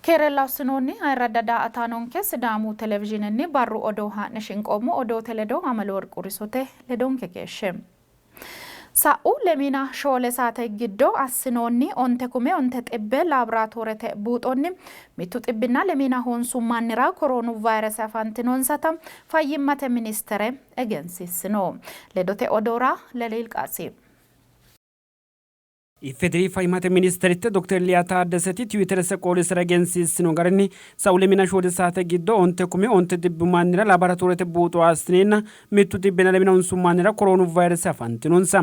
Keerella assinoonni ayirradda daa''ataanonke Sidaamu televizhiinenni barru odoo haa'ne shinqoommo odoote ledo Amaleworqu Risote ledonke keeshshe. Sa'u lemiina shoole saate giddo assinoonni onte kume onte xibbe laaboraatoorete buuxonni mittu xibbinna lemiina honsu mannira koroonu vayrese afantinonsata fayyimmate ministere egensiissino. Ledote odoora Leliil Qaasi. IFDR Fayyimmate Ministeritte Dokter Liya Taaddeseti Tiwiterese qoolisera egensiissino garinni sa'u lemina shoole saate giddo onte kume onte xibbi mannira laboratoorete buuxo assineenna mittu xibbinna lemina honsu mannira koroonu vayrese afantinonsa.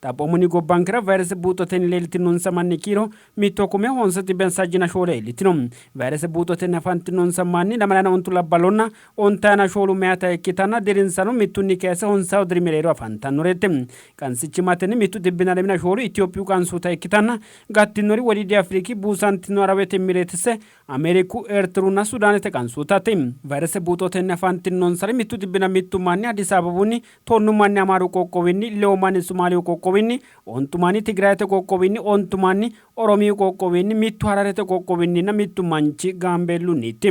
Xaphoomunni gobbankera vayrese buuxotenni leeltinonsa manni kiiro mitto kume honse xibbenna sajjina shoole iillitino. Vayrese buuxotenni afantinonsa manni lamalana ontu labballonna Ontaana shoolu meyata ikkitanna dirinsano mittunni kayse honsawu diri mereero afantannoreeti. Qansichimmatenni mittu xibbinna lemina shoolu Itophiyu qansoota ikkitanna gattinori Wodiidi Afriki, Buusantino Arawete Emireetise, Ameeriku, Eertirunna Sudaanete qansootaati. Vayrese buuxotenni afantinnonsari mittu xibbinna mittu manni Addis Ababunni, tonnu manni Amaaru qoqqowinni, lewu manni Sumaaliyu qoqqowinni, ontu manni Tigrayete qoqqowinni, ontu manni Oromiyu qoqqowinni, mittu Hararete qoqqowinninna mittu manchi Gaambeellunniiti.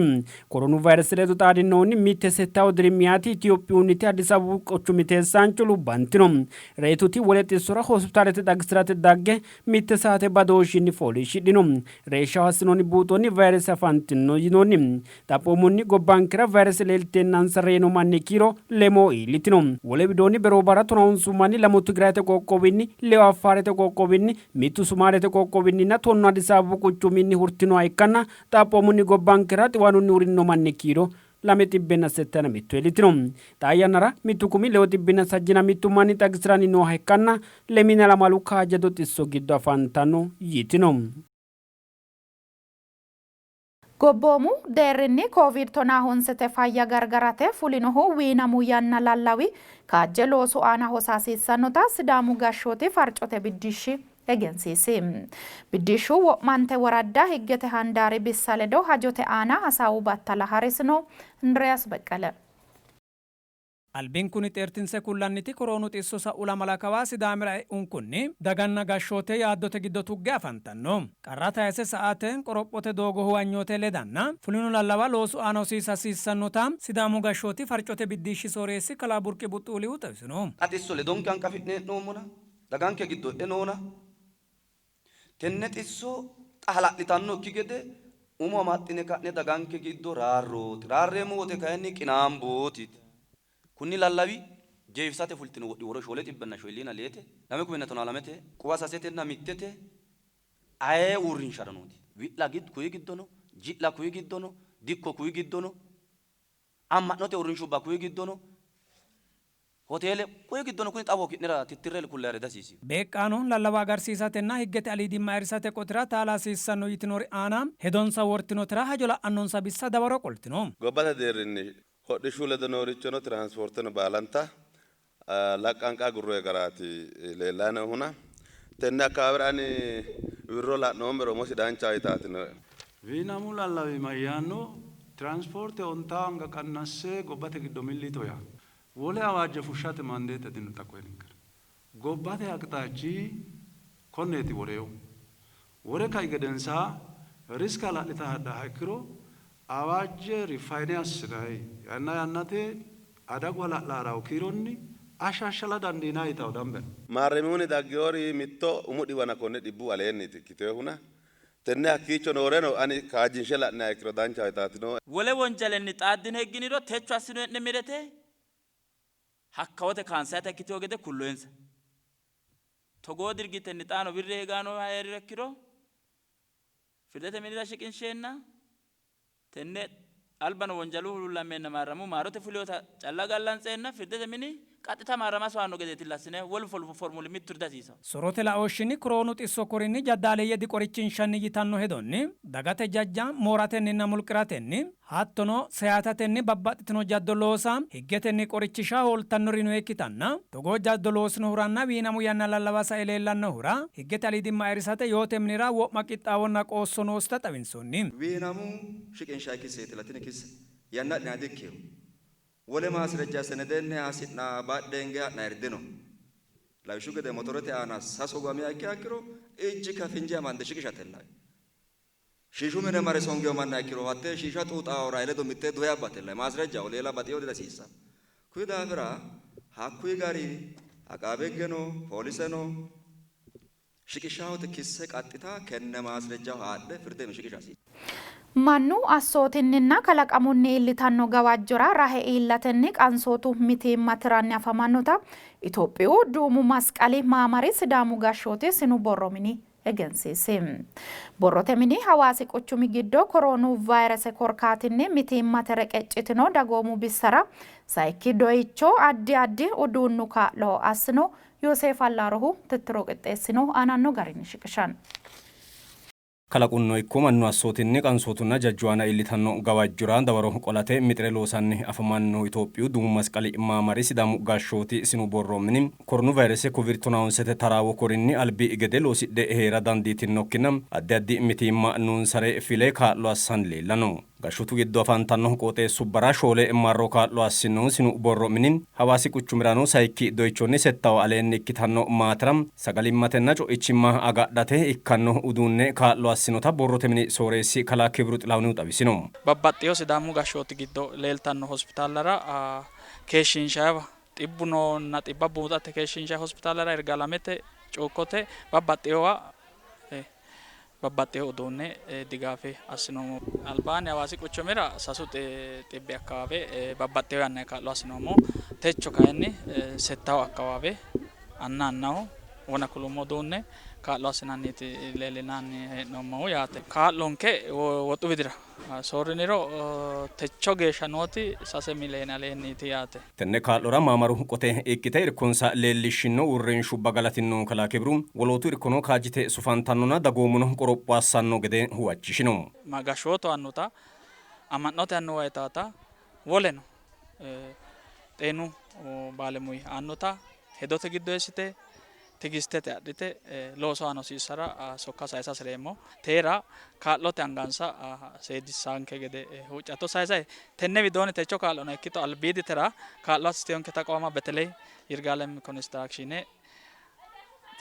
Koronu vayrese ledo xaadinohunni mitte settawu diri meyaati Itophiyunniti Addis Ababu quchumi teessaancho lubbantino. Reyituti wole xissora hospitaalete xagisi'rate dagge mitte saate badooshshinni fooliishshidhino. Reeshshaho assinoonni buuxonni vayrese afantino yinoonni. Xaphoomunni gobbankera vayrese leelteennansa reyino manni kiiro lemoo iillitino. Wole widoonni beroo barra tonahonsu manni lamu Tigrayete qoqqowinni, lewu Affaarete qoqqowinni, mittu Sumaalete qoqqowinninna tonnu Addis Ababu quchuminni hurtinoha ikkanna xaphoomunni gobbankera xiwanunni hurino manni kiiro lame xibbenna settana mitto iillitino. Xaa yannara mittu kumi lewu xibbinna sajjina mittu manni xagisi'ranni nooha ikkanna lemina lamalu kaajjado xisso giddo afantanno yitino. Gobboomu deerrinni Covid tonaa honsete fayya gargarate fulinohu wiinamu yanna lallawi kaajje loosu aana hosa hasiissannota Sidaamu gashshooti farcote biddishshi egensiisi. Biddishshu wo'mante woradda higgete handaari bissa ledo hajote aana hasaawu battala harisino. Indiriyaas Beqqele. Albinkunni xeertinse kullanniti koroonu xisso sa'u lamala kawa Sidaamira e'unkunni daganna gashshoote yaaddote giddo tugge afantanno. Qarra tayse sa''ate qorophote doogo huwanyoote ledanna fulino lallawa loosu aana hosiisa hasiissannota Sidaamu gashshooti farcote biddishshi sooreessi kalaa Burqi Buxxuulihu xawisino. Xa xisso ledonke hanqafi'ne hee'noommona, daganke giddo e'e noona, tenne xisso xa hala'litannokki gede umo amaxxine ka'ne daganke giddo raarrooti. Raarreemmo wote kayinni qinaambooti. Kunni lallawi jeefisate fultino wodhi woro shoole xibbenna shoyilliina leete, lame kumenna tonaa lamete, quwa sasetenna mittete aye uurrinshara nooti. Wi'la kuyi giddo no, ji'la kuyi giddo no, dikko kuyi giddo no, amma'note uurrinshubba kuyi giddo no, Hoteele kuyi giddono kuni xawoho ki'nera tittirre kullayre dihasiisino. Beeqqaano lallawa agarsiisatenna higgete aliidimma ayirrisate qotira taala hasiissanno yitinori aana hedonsa wortinotera hajo la'annonsa bissa dawaro qoltino. Gobbate deerrinni hodhishshu ledo noorichono tiraanspoorteno baalanta laqqanqe agurroyi garaati leellayi noohuna tenne akkawaawera ani wirro la'noommero umosi danchaho yitaati nooe. Wiinamu lallawi mayyaanno? Tiranspoorte ontaa anga qannasse gobbate giddo milli yito yaanno. Wole awaajje fushshate mandeete dino xa koye ninkera. Gobbate aqixaachi konneeti woreehu. Wore kai gedensaa riske hala'litayi hadhaha ikkiro awaajje rifayine assinayi yanna yannate adagu hala'la harawo kiironni ashshashshala dandiinayi yitawo dambe no. Maarremihunni daggewori mitto umu dhiwana konne dhibbu aleenniiti ikkitinohuna Tenne hakkiicho nooreno ani kaajjinshe la'niha ikkiro danchaho yitaati nooe. Wole wonjalenni xaaddine higginiro, techo assino'ne mirete hakkawote kaansayita ikkitino gede kulloyinsa. Togoo dirgittenni xaano wirri higannoha hee'riro ikkiro, firdete minira shiqinsheenna tenne albano wonjalu huluullammeenna maarramu maarote fulinota calla gallantseenna firdete mini qaxxita maarrama soyaanno gedeetilla assine wolu formuli mitturi dihasiisanno. Sorote laooshshinni koroonu xisso korinni jaddaaleeyye diqorichinshanni yitanno hedonni dagate jajja mooratenninna mulqi'ratenni hattono seyaatatenni babbaxxitino jaddo loosa higgetenni qorichisha hooltannori nookkitanna togoo jaddo loosinohuranna wiinamu yanna lallawa sae leellannohura higgete aliidimma ayirrisate yoote minira wo'ma qixxaawonna qoosso noosita xawinsoonni. Wiinamu shiqinshanni kiseeti tini kisse yanna adhinanniha dikkino. Wole maasirejja senedenni hasi'na badheenge ha'nayiri dino. Lawishshu gede motorete aana sasu gamiha ikkiha ikkiro ijji kafinje amande shiqishatella. Shiishu mine mare songiyo manna ikkiro hattee shiisha xuuxaahura ledo mittee duhe abbatella maasrejjaho leela baxeyo dihasiissanno. Kuyi daafira hakkuyi gari aqaabe higgeno pooliseno shiqishshahote kisse qaxxita kenne maasrejjaho haadhe firde shiqisha hasiissanno. Mannu assootinninna kalaqamunni iillitanno gawajjora rahe iillatenni qansootu mitiimma tiranni afamannota Itophiyu Duumu Masqali Maamari Sidaamu Gashshooti Sinu Borro Mini egensiisi. Borrote mini Hawaasi quchumi giddo koroonu vayrese korkaatinni mitiimmate reqeccitino dagoomu bissara sayikki doyicho addi addi uduunnu kaa'lo assino. Yooseef Allaarohu tittiro qixxeessino aananno garinni shiqishanno. Kalaqunno ikko mannu assootinni qansootunna jajju aana iillitanno gawajjora dawaro qolate mixi're loosanni afamanno Itophiyu Duumu Masqali Maamari Sidaamu Gashshooti Sinu Borro Mini Koronu Vayrese Kovid Tonaawonsete taraawo korinni albi gede loosidhe hee'ra dandiitinnokkinna addi addi mitiimma noonsare file kaa'lo assanni leellanno. Gashshootu giddo afantanno qooxeessubbara shoole marro kaa'lo assinohu sinu borro mini, Hawaasi quchumirano sayikki doyichonni settawo aleenni ikkitanno maatera sagalimmatenna co'ichimma agadhate ikkanno uduunne kaa'lo assinota borrote mini sooreessi kalaa Kibru Xilahunihu xawisino. Babbaxxino Sidaamu gashshooti giddo leeltanno hospitaallara keeshshiinshanniwa xibbu noonna xibba buuxate keeshshiinshanni hospitaallara Yirgaalamete, Cuukkote babbaxxinowa babbaxxino uduunne digaafe assinoommo. Albaanni Hawaasi quchumira sasu xibbi akkawaawe babbaxxino yannanni kaa'lo assinoommo. Techo kayinni settawo akkawaawe anna annaho wona kulummo uduunne kaa'lo assinanniiti leellinanni hee'noommohu yaate. Kaa'lonke woxu widira soorriniro techo geeshsha nooti 3 miliyoone aleenniiti yaate. Tenne kaa'lora maamaru qote ikkite irkonsa leellishshinno uurrinshubba galatinnohu kalaa Kibru, wolootu irkono kaajjite sufantannona dagoomuno qoropho assanno gede huwachishino. Gashshootu annota, amma'note annuwa yitaata, woleno xeenu baalemuyi aannota hedote giddo eessite tigistete adhite looso aana hosiissara sokka sayisa hasireemmo. Teera kaa'lote angansa seedissanke gede huuccatto sayisay tenne widoonni techo kaa'lono ikkito albiiditera kaa'lo assitinonketa taqooma Beteley Yirgaalem Konistiraakishiine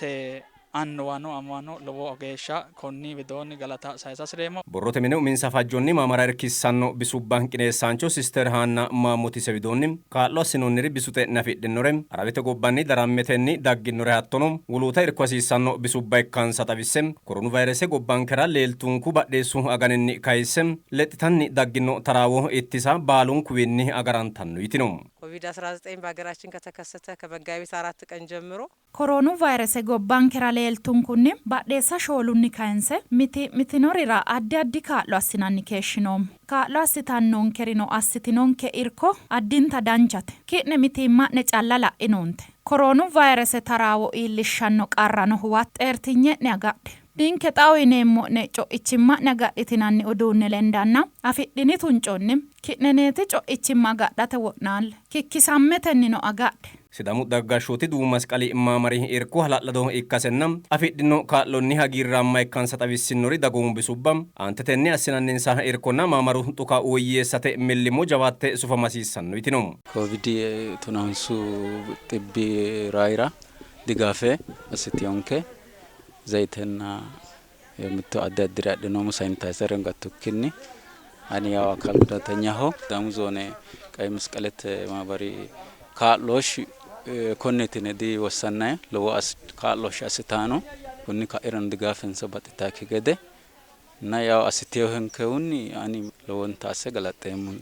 te annuwano amuwano lowo geeshsha konni widoonni galata sayisa hasireemmo. Borrote mine uminsa fajjonni maamara irkissanno bisubba qineessaancho Sister Haanna Maammotise widoonni, kaa'lo assinoonniri bisu xe'ne afidhinore, Arawete gobbanni darammetenni dagginnore hattono woloota irko hasiissanno bisubba ikkansa xawisse, koronu vayrese gobbankera leeltunku badheessu aganinni kayisse lexxitanni dagginno taraawo ittisa baalunkuwiinni agarantanno yitino. ኮቪድ 19 በሀገራችን ከተከሰተ ከመጋቢት 4 ቀን ጀምሮ Koroonu vayirese gobbankera leeltunkunni badheessa shoolunni kayinse mitii'mitinorira addi addi kaa'lo assinanni keeshshinoommo. Kaa'lo assitannonkerino assitinonke irko addinta danchate. Ki'ne mitiimma'ne calla la'inoonte. Koroonu vayirese taraawo iillishshanno qarrano huwatte xeertinye'ne agadhe. Ninke xa uyineemmo'ne co'ichimma'ne agadhitinanni uduunne lendanna afidhini tunconni ki'neneeti co'ichimma agadhate wo'naalle. Kikkisammetennino agadhe. Sidaamu daga gashshooti Duumu Masqali Maamari irko hala'lado ikkasenna afidhino kaa'lonni hagiirraamma ikkansa xawissinnori dagoomu bisubba, aantetenni assinanninsa irkonna maamaru dhuka woyyeessate millimmo jawaatte sufama hasiissanno yitino. Koovidi tonahonsu xibbi raayira digaafe assitinonke zayitenna mitto addi addire adhinoommo sanitayizere gattukkinni ani yaw akaal gudatenyaho Sidaamu zoone qeyi mesqelete maabari kaa'looshshi konneeti yine diwossannanni lowo kaa'looshshe assitanno konni ka'irano digaafensa baxxitaakki gede na yaw assitinonkehunni ani lowonta asse galaxxeemmo.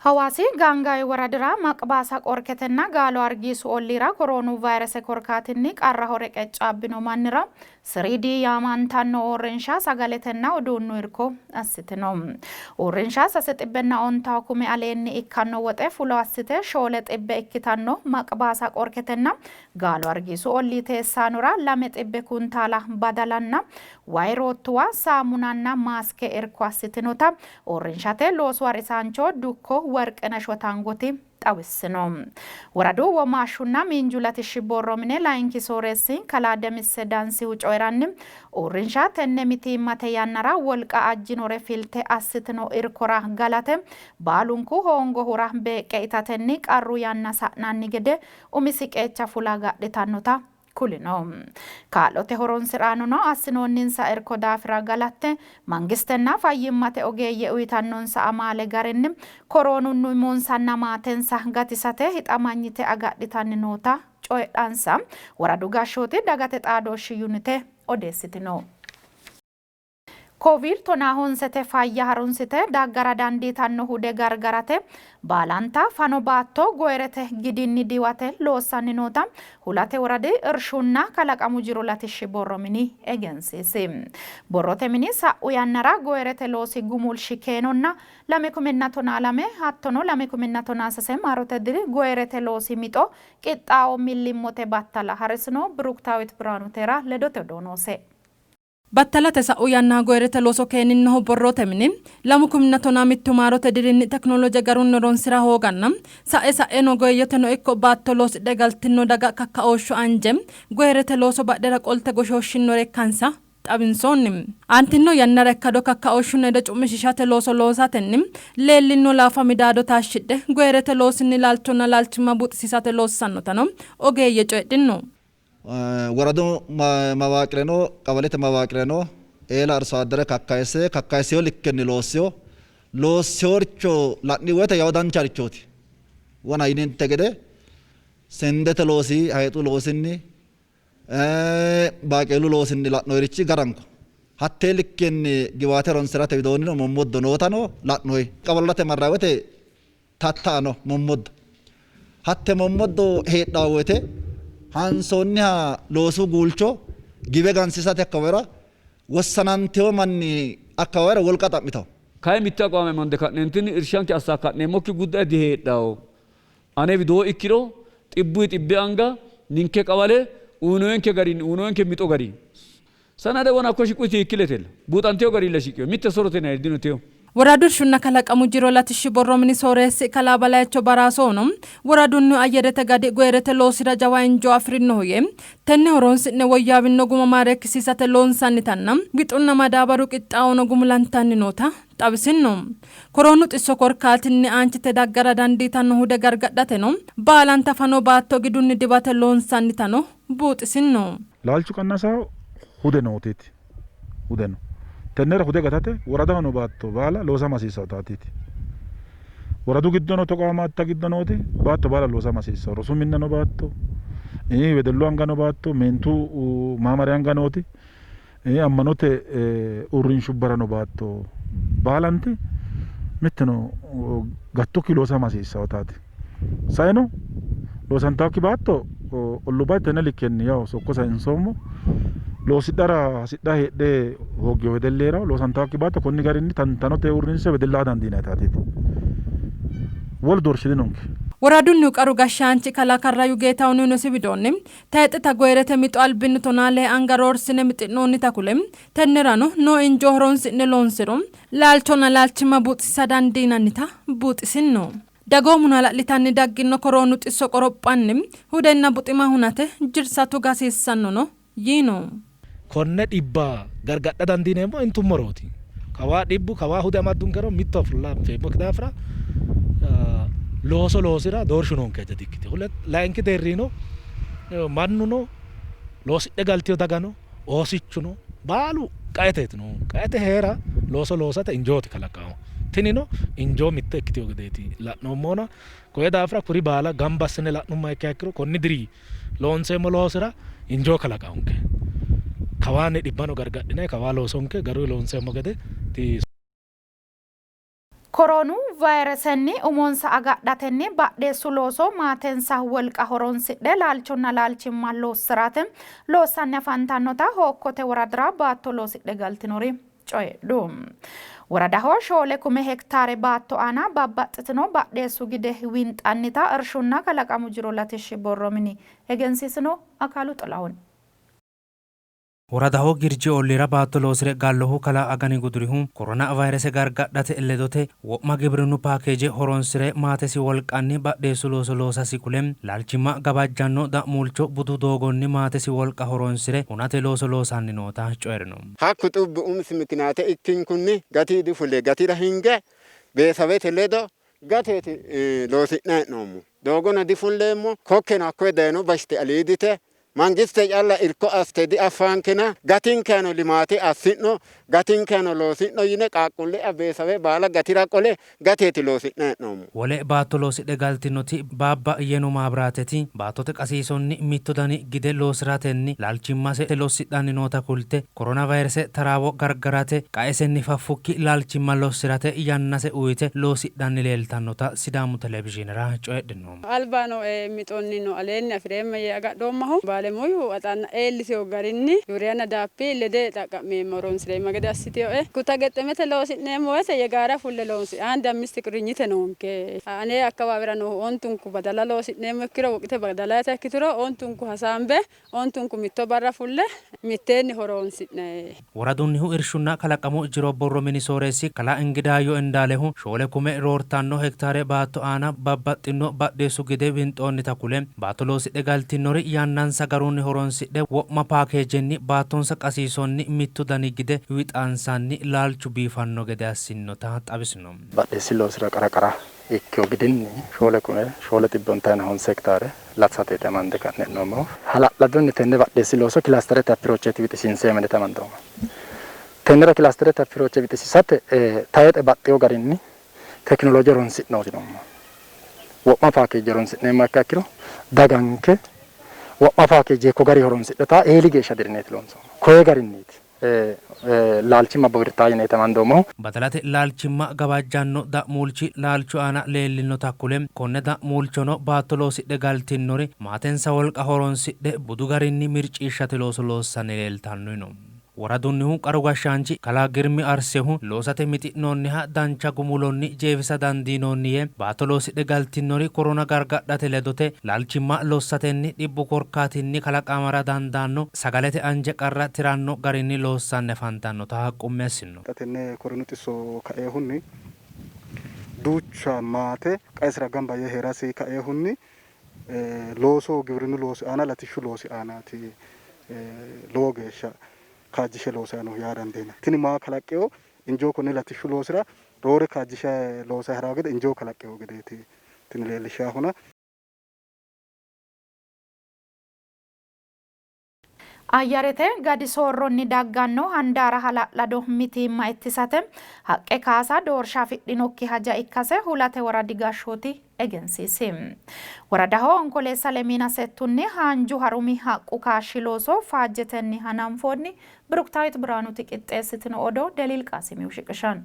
Hawaasi Gaangaawi woradira Maqbaasa Qorketenna Gaalo Argiisu olliira koroonu vayrese korkaatinni qarraho reqeccaabbino mannira Siriidi yaamantanno uurrinsha sagaletenna uduunnu irko assitino. Uurrinsha sase xibbenna ontawo kume aleenni ikkanno woxe fulo assite shoole xibbe ikkitanno Maqbaasa Qorketenna Gaalo Argiisu ollii teessaanora lame xibbe kuntaala badalanna wayi roottuwa, saamunanna maaske irko assitinota uurrinshate loosu harisaancho dukko Worqinesh Wotangoti xawissino. Woradu womaashshunna miinju latishshi borro mine layinki sooreessi kalaa Demisse Dansihu coyi'ranni, uurrinsha tenne mitiimmate yannara wolqa ajjinore filte assitino irkora galate baalunku hoongohura beeqqe itatenni qarru yanna sa'nanni gede umisi qeecha fula agadhitannota kulino. Kaa'lote horonsi'raanono assinoonninsa irko daafira galatte mangistenna fayyimmate ogeeyye uyitannonsa amaale garinni koroonunni umonsanna maatensa gatisate hixamanyite agadhitanni noota coyidhansa woradu gashshooti dagate xaadooshshi yunite odeessitino. Koviid tonaa honsete fayya harunsite daggara dandiitanno hude gargarate baalanta fano baatto goyirete gidinni diwate loossanni noota Hulate woradi irshunna kalaqamu jiro latishshi borro mini egensiisi. Borrote mini sa'u yannara goyirete loosi gumulshi keenonna 2012 hattono 2013 maarote diri goyirete loosi mixo qixxaawo millimmote battala harisino. Biruktaawit Birhaanutera ledote odoo noose. Battalate sa'u yanna goyirete looso keeninnohu borrote mini, 2011 maarote dirinni tekinoloje garunni horonsi'ra hooganna sa'e sa'eno goyiyyeteno ikko baatto loosidhe galtino daga kakkaooshshu anje goyirete looso badhera qolte goshooshshinnore ikkansa xawinsoonni. Aantino yannara ikkado kakkaooshshunna hedo cu'mishiishate looso loosatenni leellinno laafa midaado taashshidhe goyirete loosinni laalchonna laalchimma buuxisiisate loossannotano ogeeyye coyidhinno. Woradu mawaaqireno qawalete mawaaqireno eela arso addere kakkayisse kakkayissino likkenni loossino. Loosseworicho la'ni woyte yawo dancharichooti. Wona yininte gede sindete loosi, hayixu loosinni, baaqeelu loosinni la'noyirichi garanko. Hattee likkenni giwaate horonsi'rate widoonnino mommoddo nootano la'noyi. Qawallate marrayi woyte tatta'ano mommoddo. Hatte mommoddo heedhanno woyte hansoonniha loosu guulcho giwe gansiisate akkawawera wossanantino manni akkawawera wolqa xa'mitanno. Kayi mitte aqwaame amande ka'neentinni irshanke assaakka'neemmokki guddaye diheedhanno. Ane widoo ikkiro xibbuyi xibbe anga ninke qawale uyinoyenke garinni uyinoyenke mixo garinni Sanade wona hakko shiqu tiikkiletella. Buuxantino garilla shiqino. Mitte sorote yinanniri dino tewo. Woradu Irshunna Kalaqamu Jiro Latishshi Borro Mini Sooreessi Kalaa Balayicho Baraasono, woradunnihu ayyerete gadi goyirete loosira jawa injoo afi'rinnoho yee, tenne horoonsi'ne woyyaawinno guma maareekkisiisate loonsannitanna wixunna madaabaru qixxaawono gumulantanni noota xawisinno. Koroonu xisso korkaatinni aanchite daggara dandiitanno hude gargadhateno baalanta fano baatto gidunni diwate loonsannitano buuxisinno. Laalchu qannasaho hude nooteeti. Hude no. Tennera hude gatate woradaho noo baatto baala loosama hasiissannotaatiiti. Woradu giddo noo toqaamaatta giddo nooti baatto baala loosama hasiissanno. Rosu minna noo baatto, wedellu anga noo baatto, meentu maamari anga nooti, ammanote uurrinshubbara noo baatto baalanti mitteno gattukki loosama hasiissannotaati. Saeno loosantannokki baatto olluubbate tenne likkenni yawo sokko sayinsoommo. Loosidhara hasidha heedhe hooggino wedelli hee'rawo. Loosantannokki baatto konni garinni tantanote uurrinse wedella aa dandiinannitaati. Wolu doorshi dinonke. Woradunnihu qaru gashshaanchi kalaa Karrayu Geetahun uyinosi widoonni, tayxeta goyirete mixo albinni tonaa lee anga roorsine mixi'noonnita kule, tennerano noo injoo horoonsi'ne loonsiro laalchonna laalchimma buuxisiisa dandiinannita buuxisinno. Dagoomuno hala'litanni dagginno koroonu xisso qorophanni hudenna buxima hunate jirsa tuga hasiissannono yiino. Konne dhibba gargadha dandiineemmohu intummorooti. Kawaa dhibbu kawaa hude amaddunkero mittowa fulla anfeemmokki daafira looso loosira doorshu noonke haja dikkitino. Layinki deerrino mannuno loosidhe galtino dagano oosichuno baalu qaeteeti noohu. Qaete hee'ra looso loosate injooti kalaqamu. Tinino injoo mitte ikkitino gedeeti la'noommohuna koye daafira kuri baala gamba assine la'nummoha ikkiha ikkiro konni diri loonseemmo loosira injoo kalaqaonke. Kawaanni dhibbano gargadhine kawaa loosonke garunni loonseemmo gede Koroonu vayiresenni umonsa agadhatenni badheessu looso maatensa wolqa horonsidhe laalchonna laalchimma lossi'rate loossanni afantannota Hookkote woradira baatto loosidhe galtinori coyidhu. Woradaho shoole kume hektaare baatto aana babbaxxitino badheessu gide winxannita Irshunna Kalaqamu Jiro Latishshi Borro Mini egensiisino. Akaalu Xilahun. Woradaho Girji olliira baatto loosi're gallohu kalaa Agani Gudurihu, Korona vayirese gargadhate ledote wo'ma gibrinnu paakeeje horonsi're maatesi wolqanni badheessu looso loosasi kule, laalchimma gawajjanno da'muulcho budu doogonni maatesi wolqa horonsi're hunate looso loosanni noota coyi'rino. Hakku xubbu umisi mikinaate ikkinkunni gati difule gatira hinge beesawete ledo gateeti loosi'nanni hee'noommo. Doogono difulleemmo, kokkeno hakkoye dayino bashte aliidite. Mangiste calla irko assite diaffaankena gatinkeno limaate assi'no, gatinkeno loosi'no yine qaaqquulle'ya beesawe baala gatira qole gateeti loosi'nanni hee'noommo. Wole baatto loosidhe galtinoti Baabba Yenu Maabiraateti baattote qasiisonni mittu dani gide loosi'ratenni laalchimmase lossidhanni noota kulte, Koroonavayrese taraawo gargarate qaesenni faffukki laalchimma lossi'rate yannase uyte loosidhanni leeltannota Sidaamu Televizhiinera coyidhino. Alba nooe mixonnino aleenni afi'reemma yee agadhoommahu baalemuyu axanna eellisino garinni Yuuriyanna Daappi lede xaqqa'meemma horonsi'reemma gede assitinoe. Kuta gexxemete loosi'neemmo woyte yegaara fulle loonsi and ammist qurinyite noonke. Ane akkawaawera noohu ontunku badala loosi'neemmo ikkiro woqite badalayita ikkituro ontunku hasaambe Ontunku mitto barra fulle mitteenni horoonsi'nanni. Woradunnihu Irshunna Kalaqamu Jiro Borro Mini Sooreessi Kalaa Ingidaayyo Indaalehu, 4,000 roortanno hektaare baatto aana babbaxxino badheessu gide winxoonnita kule, baatto loosidhe galtinori yannansa garunni horoonsidhe wo'ma paakeejenni baattonsa qasiisonni mittu dani gide wixansanni laalchu biifanno gede assinnota xawisino. Badheessi loosira qara qara ikkino gidinni 4,459 hektaare latisateeti amande ka'ne hee'noommohu. Hala'ladunni tenne badheessi looso kilaasterete appirocheeti wixisiinseemmo yine amandoommo. Tennera kilaasterete appiroche wixisiisate tayixe baxxeewo garinni tekinoloje horonsi'nooti noommohu. Wo'ma paakeeje horonsi'neemmoha ikkiha ikkiro daganke wo'ma paakeeje hiikko garinni horonsidhota eeli geeshsha dirineeti loonsoommohu. Koye garinniiti laalchimma bowirtanno yineeti amandoommohu. Badalate laalchimma gawajjanno da'muulchi laalchu aana leellinota kule, konne da'muulchono baatto loosidhe galtinnori maatensa wolqa horonsidhe budu garinni mirciishshate looso loossanni leeltanno yino. Woradunnihu qaru gashshaanchi kalaa Girmi Arsehu, loosate mixi'noonniha dancha gumulonni jeefisa dandiinoonni yee, baatto loosidhe galtinnori korona gargadhate ledote laalchimma lossatenni dhibbu korkaatinni kalaqamara dandaanno sagalete anje qarra tiranno garinni loossanni afantannota qummeessino. Xa tenne koronu xisso kaeehunni duucha maate qaesira gamba yee hee'rasi kaeehunni looso giwirinnu loosi aana latishshu loosi aanaati lowo geeshsha kaajjishe loosanni noohu yaa dandiinanni. Tini maa kalaqqino injoo konni latishshu loosira roore kaajjishe loosayi ha'ranno gede injoo kalaqqino gedeeti tini leellishshaahuna. Ayyarete gadi soorronni dagganno handaara hala'lado mitiimma ittisate haqqe kaasa doorsha afidhinokki haja ikkase Hulate Woradi Gashshooti egensiisi. Woradaho Onkoleessa Lemiina Settunni haanju harumi haqqu kaashshi looso faajjetenni hananfoonni. Biruktaawit Biraanuti qixxeessitino odoo Deliil Qaasimihu shiqishanno.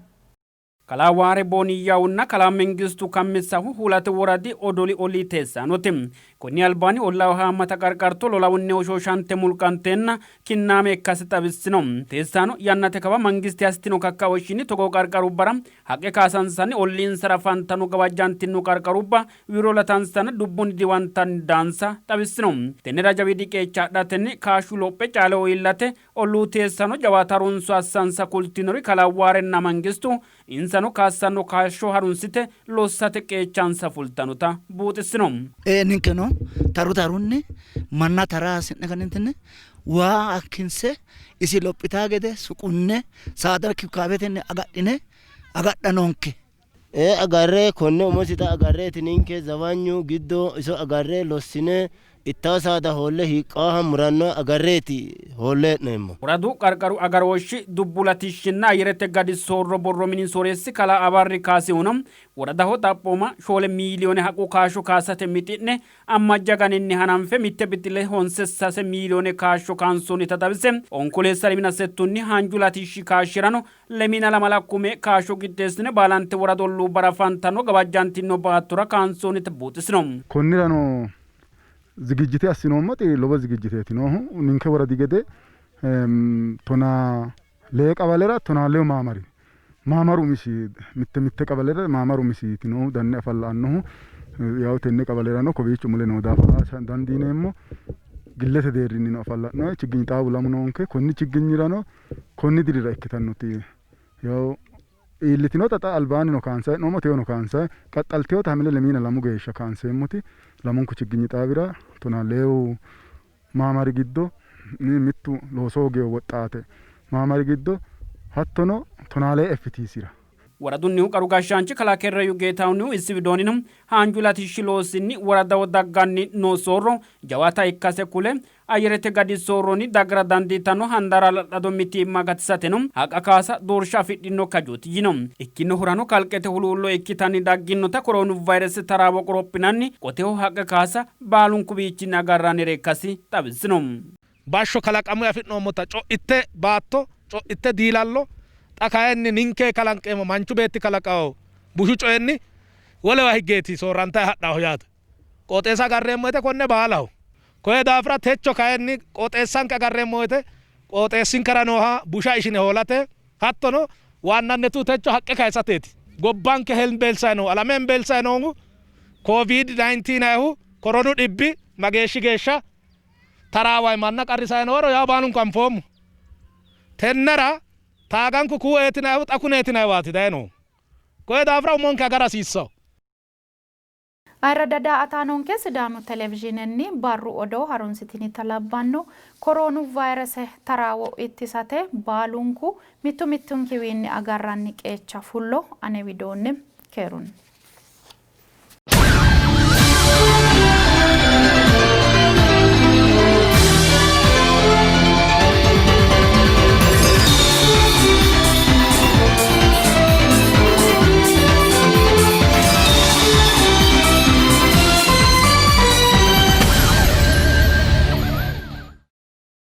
Kalaa Waare Booniyyahunna Kalaa Mengistu Kammissahu Hulate Woradi Odoli ollii teessaanooti. Konni albaanni ollaaho haammata qarqarto lolahunni hoshooshante mulqanteenna kinnaame ikkase xawissino. Teessaano yannate kawa mangiste assitino kakkaooshshinni togoo qarqarubbara haqqe kaasansanni olliinsara afantanno gawajjantinno qarqarubba wirro latansanna dubbunni diwantanni daansa xawissino. Tennera jawiidi qeecha adhatenni kaashshu lophe caaleho iillate Olluu teessaano jawaata harunso assansa kultinori Kalaa Waarenna Mangistu, insano kaassanno kaashsho harunsite lossate qeechansa fultannota buuxissino. Ee, ninkeno taru tarunni manna tara hasi'ne kanintinni waa akkinse isi lophitaa gede suqunne saada kikkaabetenni agadhine agadha noonke. Ee agarre konne umosi xa agarreeti ninke zawanyu giddo iso agarre lossine ittaa saada hoolle hiiqqaaha murannoha agarreeti hoolle hee'neemmo. Woradu qarqaru agarooshshi, dubbu latishshinna ayyerete gadi soorro borro mini sooreessi kalaa Abarri Kaasihuno, woradaho xaphooma 4 miiliyoone haqqu kaashsho kaasate mixi'ne Ammajja ganinni hananfe mitte bixxille honse sase miiliyoone kaashsho kaansoonnita xawise, Onkoleessa lemina settunni haanju latishshi kaashshirano lemina lamala kume kaashsho qixxeessine baalante woradu olluubbara afantanno gawajjantino baattora kaansoonnita buuxisino. Konnirano zigijjite assinoommoti lowo zigijjiteeti noohu. Ninke woradi gede 14 qawalera 12 maamari maamaru umisi mitte mitte qabalera maamaru umisiiti noohu danne afalla''annohu yawu tenne qabalerano kowiicho mule noo daafo laa dandiineemmo. Gillete deerrinnino afalla'noe chigginyi xaawu lamu noonke. Konni chigginyirano konni dirira ikkitannoti yawu iillitinota xa albaannino kaansanni hee'noommo tewono kaansanni qaxxaltinota hamile lemiina lamu geeshsha kaanseemmoti lamunku chigginyi xaawira 12 maamari giddo mittu looso hoogino woxxaate maamari giddo hattono tonaalee FTCra. Woradunnihu qaru gashshaanchi kalaa Kerreyu Geetahunihu isi widoonnino haanju latishshi loosinni woradaho dagganni noo soorro jawaata ikkase kule, Ayyerete gadi soorronni daggara dandiitanno handaara hala'lado mitiimma gatisateno haqqa kaasa doorsha afidhino kajooti yino. Ikkinohurano kalqete huluullo ikkitanni dagginota koroonu vayrese taraawo qorophinanni qoteho haqqa kaasa baalunkuwiichinni agarrannire ikkasi xawisino. Bashsho kalaqamuyi afi'noommota co'itte baatto, co'itte diilallo xa kayinni ninke kalanqeemmo manchu beetti kalaqawo bushu coyinni wolewa higgeeti soorrantayi hadhahu yaate. Qooxeessa agarreemmo woyte konne baalaho. Koye daafira techo kayinni qooxeessanke agarreemmo woyte qooxeessinkera nooha busha ishine hoolate hattono waannannetu techo haqqe kayisateeti. Gobbanke hembeelsayi noohu, alame hembeelsayi noohu Covid 19 yinannihu koronu dhibbi mageeshshi geeshsha taraawayi manna qarrisayi nooro yawo baalunku anfoommo. Tennera taaganku kuueeti yinannihu xa kuneeti yinanniwaati daye noohu. Koye daafira umonke agara hasiissanno. Ayirradda daa''ataanonke Sidaamu Televizhiinenni barru odoo harunsitinita labbanno. Koroonu vayrese taraawo ittisate baalunku mittu mittunkiwiinni agarranni qeecha fullo. Ane widoonni keerunni.